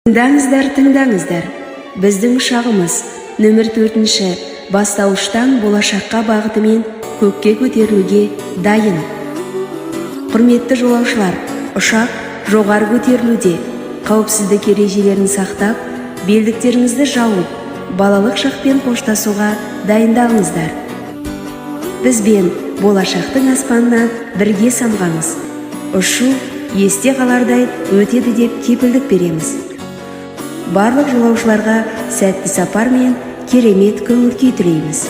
Тыңдаңыздар, тыңдаңыздар! Біздің ұшағымыз нөмір 4-ші бастауыштан болашаққа бағытымен көкке көтерілуге дайын. Құрметті жолаушылар, ұшақ жоғары көтерілуде. Қауіпсіздік ережелерін сақтап, белдіктеріңізді жауып, балалық шақпен қоштасуға дайындалыңыздар. Бізбен болашақтың аспанына бірге самғаңыз. Ұшу есте қалардай өтеді деп кепілдік береміз. Барлық жолаушыларға сәтті сапар мен керемет көңіл күй тілейміз.